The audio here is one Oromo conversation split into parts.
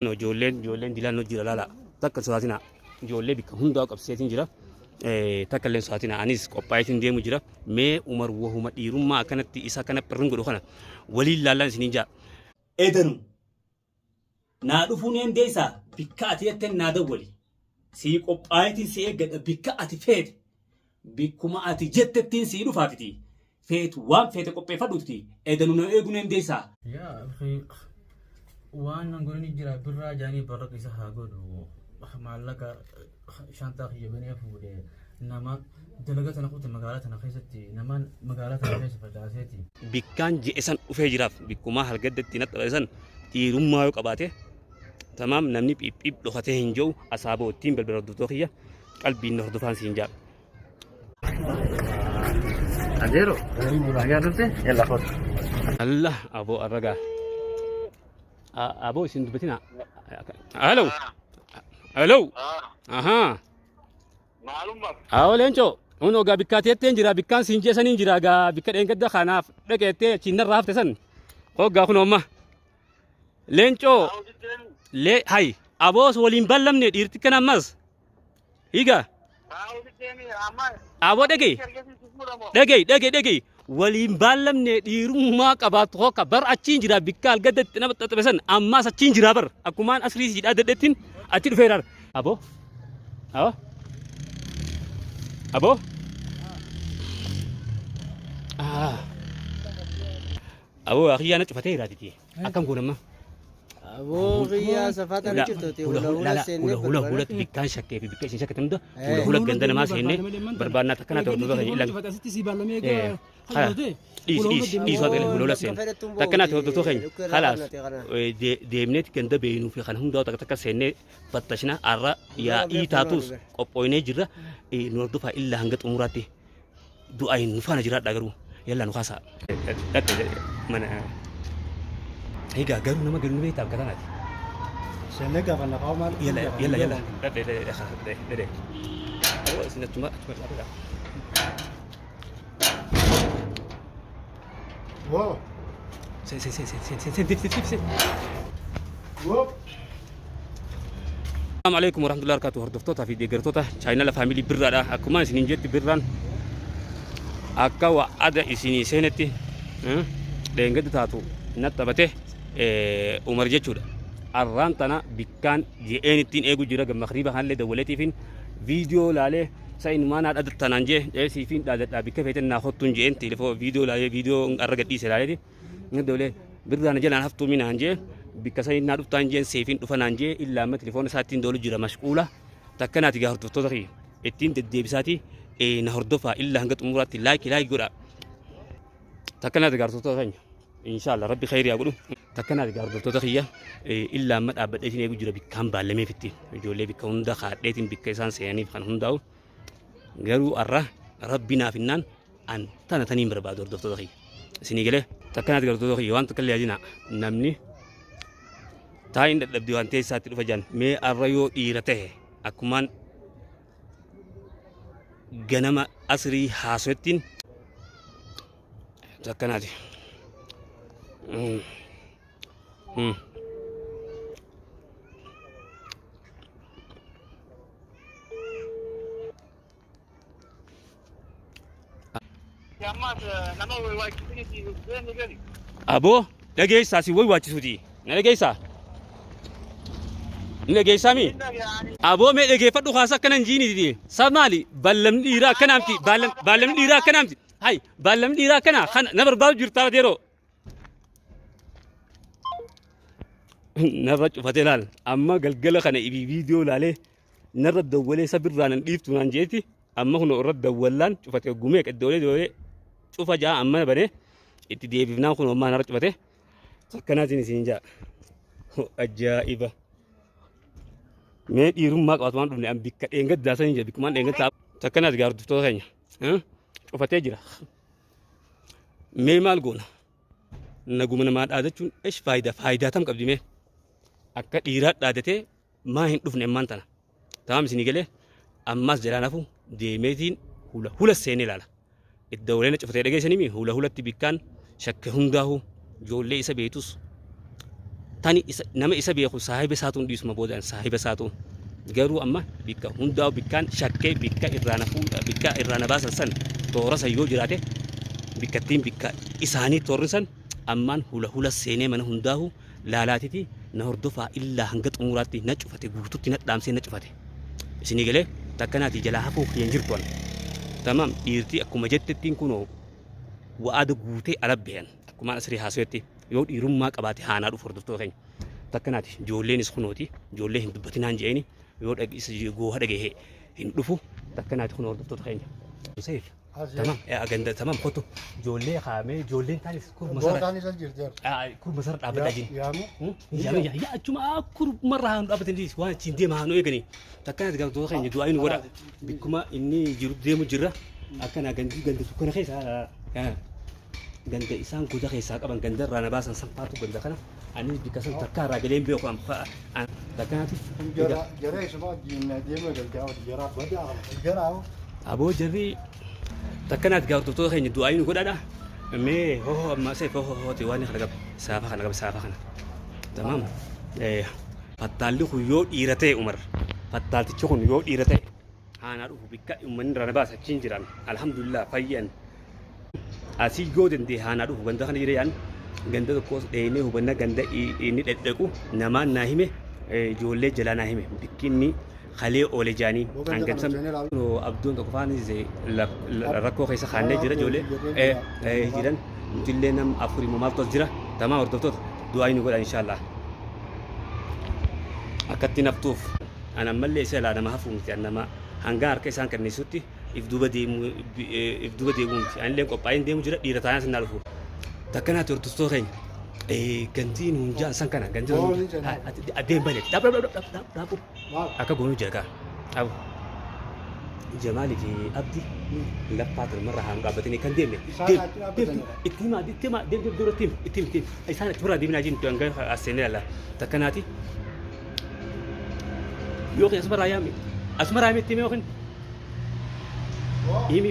Ijoolleen ijoolleen dilaan jira laala takka sodaatina, ijoollee bikka hundaa qabsiiseetiin jira, takka illee sodaatina. Anis qophaa'eetiin deemu jira. Mee Umar wahuma dhiirummaa akkanatti isa kana phirrin godhu kana waliin laallaan isiniin jaa. Edanu naa dhufuu neen deessaa, bikka ati jetten naa dawwali, sii qophaa'eetiin si eeggadha. Bikka ati feete, bikkuma ati jettettiin sii dhufaatiti feetu, waan feete qopheeffadhuuti. Edanu na eeguu neen deessaa. Yaa akhi, waan nan godhani jira. Birraa jaanii barraqa isa haa godhu. Maallaqa shantaa kiyya banee fuudhe, nama dalaga tana kute magaalaa tana keessatti, nama magaalaa tana keessa facaaseeti. Bikkaan je'e san dhufee jiraaf, bikkumaa halgaddatti naxxabate san dhiirummaa yoo qabaate tamaam, namni phiiphiip dhokatee hin jiru. Asaaboo ittiin balbala, hordoftoota kiyya qalbiin na hordofaan siin jaa. Adeero, nagaa dhufte? Yalla kootu. Allah aboo arragaa. Aboo isin dubbatina. Hello. Hello. Ahaa. Maalummaa. Awoo leencoo. Kun ogaa bikkaateetteen jira, bikkaan siin jeesaniin jira gaa, bikka dheengadda kanaaf dhaqeettee achiin narraa hafte san. Hoggaa kun amma. Leencoo. Lee hay aboos waliin ballamne dhiirti kan ammas. Higa. Aboo dhagee. Dhagee dhagee dhagee, waliin baallamne dhiirummaa qabaatu hokka bar achiin jira, bikka algaddatti nama xaxabe san ammaas achiin jira bar, akkumaan asrii siidhaa dadhettiin achi dhufeera. Aboo. Aboo. Aboo. Ah. Aboo akiyyaa na cufatee jiraatiti. Akkam goona amma? Aboo kiyyaa safaata ni jirtuuti, hula hula seennee hula hula bikkaan shakkee fi bikka isin shakkatan hunda hula hula ganda namaa seennee barbaannaa. Takkanaa ta'u duuba keenya ilan. Dhiis dhiis dhiis, waan hula hula seenne takkanaa ta'u hordoftoota keenya kalaas deemneeti ganda beeynuu fi kana hundaa takka takka seennee fattashna. Arra yaa'ii taatus qophooynee jirra, nu hordofaa illaa hanga xumuraatti. Du'aayin nu faana jiraadhaa, garuu yallaa nu kaasaa. Dhaqxe mana. Egaa garuu nama galu ni beektaa bakka tanaati. Seennee gaafanna kaa'u maal? Yalla yalla yalla, dhaqxe dhaqxe dhaqxe. Aboo isin achuma achuma dhaabata. Woo. Sen sen sen sen sen sen sen dif dif dif sen. Woo. Assalamu alaikum warahmatullahi wabarakatuh, hordoftoota fi deeggartoota chaayinala faamilii Birraadha. Akkuma isiniin jetti, Birraan akka wa'ada isinii seenetti dheengadda taatu naxxabate Umar jechuudha. Arraan tana bikkaan je'een ittiin eegu jira, gamma kriiba kanallee dawwaleetiifin viidiyoo laalee sa inumaa naa dhadattanaan jee dheesiifiin dhaadadhaa, bikka feeten naa kottuun je'een telefoo viidiyoo laalee, viidiyoo arra gadhiise laaleeti. Inni doolee birraa na jalaan haftuu mi naan jee, bikka sanii naa dhuftaan jeen, seefiin dhufa naan jee, illaa amma telefoona isaa ittiin doolu jira mashquula. Takka naati gaa hordoftoota kiyya ittiin deddeebisaati, na hordofaa illaa hanga xumuraatti, laayikii laayikii godhaa. Takka naati gaa hordoftoota keenya, inshaallah rabbi khayrii haa godhu. Takka naati gaa hordoftoota kiyya, illaa amma dhaabbadheetiin eegu jira bikkaan baallameefitti, ijoollee bikka hunda kaadheetiin bikka isaan seenaniif kan hundaa'u. Garuu arra rabbi naaf hinnaan an tana taniin barbaadu, hordoftoota kiyya. Isinii galee takkanaati hordoftoota kiyya, waan takka illee yaadina, namni taa'iin dadhabdi waan teessaatti dhufa jaan. Mee arra yoo dhiira tahe akkumaan ganama asrii haasoettiin takkanaati. Ammaas nama waachisuuti deemi gali. Aboo dhageessaa, si way waachisuuti. Na dhageessaa? Ni dhageessaa mi? Aboo mee dhageeffadhu, kaasa akkana hin jiiniti. Sa maali? Ballamni dhiiraa akkanaamti. Ballamni dhiiraa akkanaamti. Hay, ballamni dhiiraa akkana kana na barbaadu jirtaa yeroo. Narra cufatee laal. Amma galgala kana ibii viidiyoo laalee narra dawwalee isa birraa nan dhiiftu naan jeeti. Amma kun irra dawwallaan cufate, gumee qaddoolee doolee cufa jaa, amma banee itti deebifnaan kun ammaa narra cufate. Akkanaatiin isin jaa. Ajaa'iba. Mee dhiirummaa qabaatu waan dhufne an bikka dheengaddaa san jira, bikkumaan dheengaddaa takkanaati gaa hordoftoota keenya. Cufatee jira. Mee maal goona? Naguma namaa dhaadachuun esh faayidaa faayidaa tam qabdi mee? Akka dhiiraa dhaadatee maa hin dhufne ammaan tana? Tamam, isinii galee, ammaas jalaan hafu deemeetiin hula hula seenee ilaala. Itti dawwalee na cufatee dhageessanii mi hula hulatti bikkaan shakke hundaahu ijoollee isa beektus Tani isa nama isa beeku saahiba isaatuun dhiisuma boodaan saahiba isaatuun. Garuu amma bikka hundaa'u bikkaan shakkee bikka irraa na fuudha bikka irraa na baasan san toora san yoo jiraate bikkattiin bikka isaanii toorri san ammaan hula hula seenee mana hundaahu laalaatiti na hordofaa illaa hanga xumuraatti na cufate guututti na dhaamsee na cufate. Isinii galee takkanaatii jalaa hafuu kiyya hin jirtu an. Tamaam dhiirtii akkuma jettettiin kunoo wa'aada guutee ala bayan akkumaan asrii haasawetti yoo dhiirummaa qabaate haanaa dhufu hordoftoota keenya. Takkanaati ijoolleenis kunooti ijoollee hin dubbatinaan je'eeni yoo gooha dhagahe hin dhufu takkanaati kun hordoftoota keenya. Seef tamam ganda tamam kotu ijoollee kaamee ijoolleen taanis kurma sara Gootaan isa jirti. kurma sara dhaabbadhaa jiin. Yaamu. Yaa yaa achuma kurma irraa haa dhaabbatan dhiis waan achiin deema haa nu eeganii. Takkanaati gamtoota keenya du'aa inni godha bikkuma inni jiru deemu jirra akkana gandi ganda dukkana keessa ganda isaan goda keessaa qaban ganda irraa na baasan sanfaatu ganda kana anis bikka san takka irraa galee hin beeku takkanaati. Jara jara isuma wajjin deema galgaa jara badaa jara. Aboo jarri takkanaati gaa hordoftoota keenya du'aa inni godhaadha. Mee hoo amma seef hoo hoo waan kana qaba saafa kana qaba saafa kana. Tamaam. Fattaalli kun yoo dhiira ta'e Umar fattaaltichi kun yoo dhiira ta'e haanaa dhufu bikka uummanni irraa na baasa achiin jiran alhamdulillah fayyan. Asii yoo danda'e haanaa dhufu ganda kana jira yaan ganda tokkos dheenee hubanna ganda inni dhedhequ namaan naa hime ijoollee jalaa naa hime bikki inni kalee oole jaanii hangamsan abduun tokko faanis rakkoo keessa kaannee jira ijoollee jiran nutillee nam afurii moo maaltu as jira tamaa hordoftoota du'aa inni godha inshaallah akkatti naftuuf an ammallee isa ilaa nama hafuu miti an nama hanga harka isaan kennisutti if duuba deemuu if duuba deemuu miti anillee qophaa'een deemu jira dhiira taanaan sinaa dhufu takkanaati hordoftoota keenya gantiin hunjaan san kana gantiin adeem bane dhab dhab dhab dhab dhab akka goonuu jira kaa dhabu Jamaalii fi Abdi laffaa turmarra haa nu dhaabbatanii kan deemne deem deem itti himaa itti himaa deem deem dura itti him itti him itti him isaan achi biraa deeminaa jiru hanga as seennee ilaalla takkanaati yookiin asumarraa yaami asumarraa yaami itti hime yookiin himi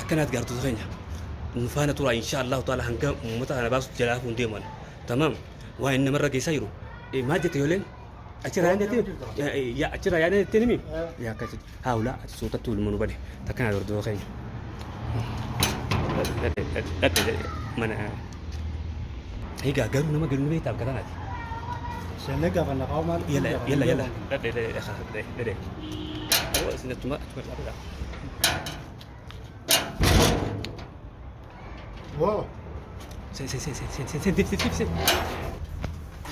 takkanaati gaartoota keenya nu faana tura insha Allahu taala hanga uummata kana baasu jalaa hafuun deeman tamaam waan inni namarra geessaa jiru maal jette yooleen achirraa yaadne yaa achirraa yaadne jettee nimi yaa akkasi haawulaa ati suutatti ulma nu bade takkanaa hordofaa keenya dhaqe mana egaa garuu nama galu ni beektaa bakka tanaati. Seenne gaafa lafaa maal. Yalla yalla yalla dhaqe dhaqe dhaqe dhaqe. Aboo isin achuma achuma dhaabata. Woo. Sen sen sen sen sen sen sen dip dip dip sen.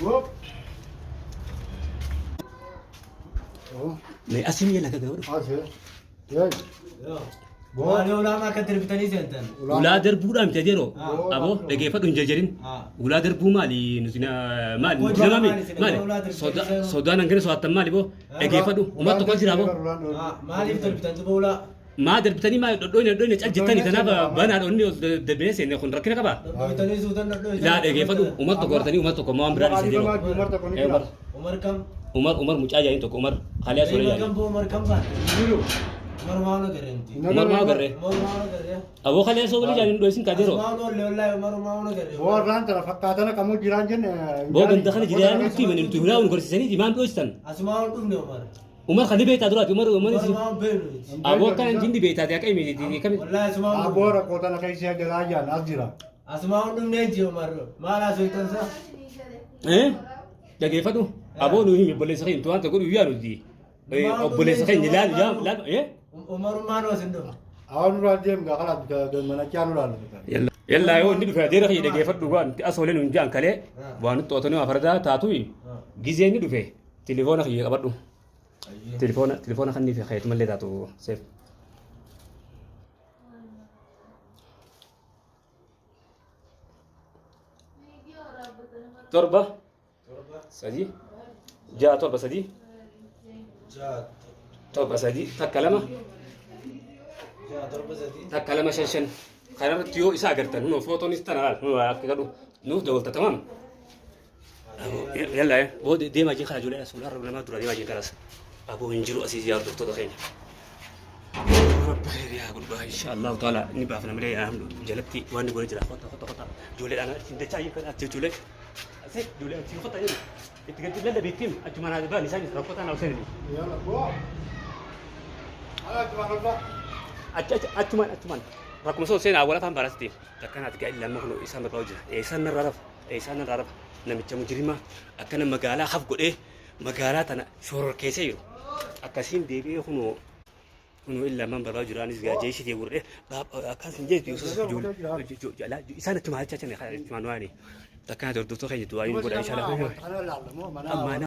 Woo. Woo. Mee asin yalla gaga godhu. Asii. Yee. Waan ulaamaa akka darbitanii seentan. Ulaa darbuudhaan miti adeeroo. Aboo dhageeffadhu hin jarjarin. Ulaa darbuu maali nuti maali nuti nama maali sodaan hangana sodaattan maali boo dhageeffadhu uummata tokko jira boo. Maaliif darbitan duba ulaa? Maa darbitanii maa dhodhoine dhodhoine cal jettanii tanaaf banaa dhonni ol darbinee seenne kun rakkina qabaa. Dhodhoitanii suutan dhodhoitan. Laa dhageeffadhu uummata tokko hortanii uummata tokko waan biraa dhiisee deemu. Umar tokko ni jira. Umar kam? Umar Umar mucaa jaaniin tokko Umar Kaaliyaa Soolee Umar jaaniin. kam boo Umar kam baa? Jiru. Umar maal agarre nuti? Umar maa agarre? Umar maal agarre? Aboo Kaaliyaa Soolee jaaniin dho'isin kaadeeroo. Maal oolle wallaahi Umar maal agarre? Warraan tana fakkaatana kamuu jiraan jenne. Boo ganda kana jiraan nutti himanii nuti hulaa nu gorsiisanii maal dho'istan? Asumaan ol dhufne Umar. Umar kan beektaa duraati Umar Umar Umar maal beeknu nuti? Aboo akkana jindi beektaa ta'e akka himi kami. Wallaahi asumaan ol Aboo dhufne. rakkoo tana keessa jalaa jaan as jira. Asumaan ol dhufne inji Umar. Maal haasoftan sa? Eh? Dhageeffadhu. Aboo nu himi obboleessa keenya waan tokko guyyaa nuti. Obboleessa keenya laal laal laal eh? Umar maal wasin dhufa? Awwan nurraa deemu gaa kalaas manachaa nurraa dhufe. Yallaa yoo inni dhufe adeera kiyya dhageeffadhu waan asoolee nuun jaan kalee waan nutti qootanii waa fardaa taatu gizee inni dhufe tilifoona kiyya qabadhu. Tilifoona tilifoona kan inni fi keetumallee taatu seef. Torba sadii ja'a torba sadii torba sadii takka lama takka lama shan shan kanarratti yoo isa agartan hunoo footoonis tana laal hunoo akka gadhu nuuf dabalta tamaam. Yalla boo deemaa jee kana ijoollee suuraa namaa dura deemaa jee kanas aboo hin jiru asii yaa hordoftoota keenya. Rabbi khayri haa godhu insha Allahu taala ni baafna malee jalatti waan ni godhe jira. Kota kota kota ijoolleedhaan achi dachaa iyyuu kan achi ijoollee asii ijoollee achi kota jedhu itti gadi lallabeettiin achumaan haa ba'an isaanis rakkoo taanaa seenanii. يلا بوا. على جماعة الله. Achi achi achumaan achumaan rakkuma sun seenaa awwaala afaan baaraatti akkanaati gaa'illi amma kun isaan barbaadu jira. Eessaan narraa rafa eessaan narraa rafa namicha mujrimaa akkana magaalaa haf godhee magaalaa tana shororkeessee jiru. Akkasiin deebi'ee kunoo kunoo illee ammaan barbaadu jira anis gaa jeeshii ta'e godhee akkas hin jeetu ijoollee isaan achumaan achi achi achumaan waani. Akkanaati hordoftoota keenya du'aa hin godha inshallah. أنا لا أعلم. Amma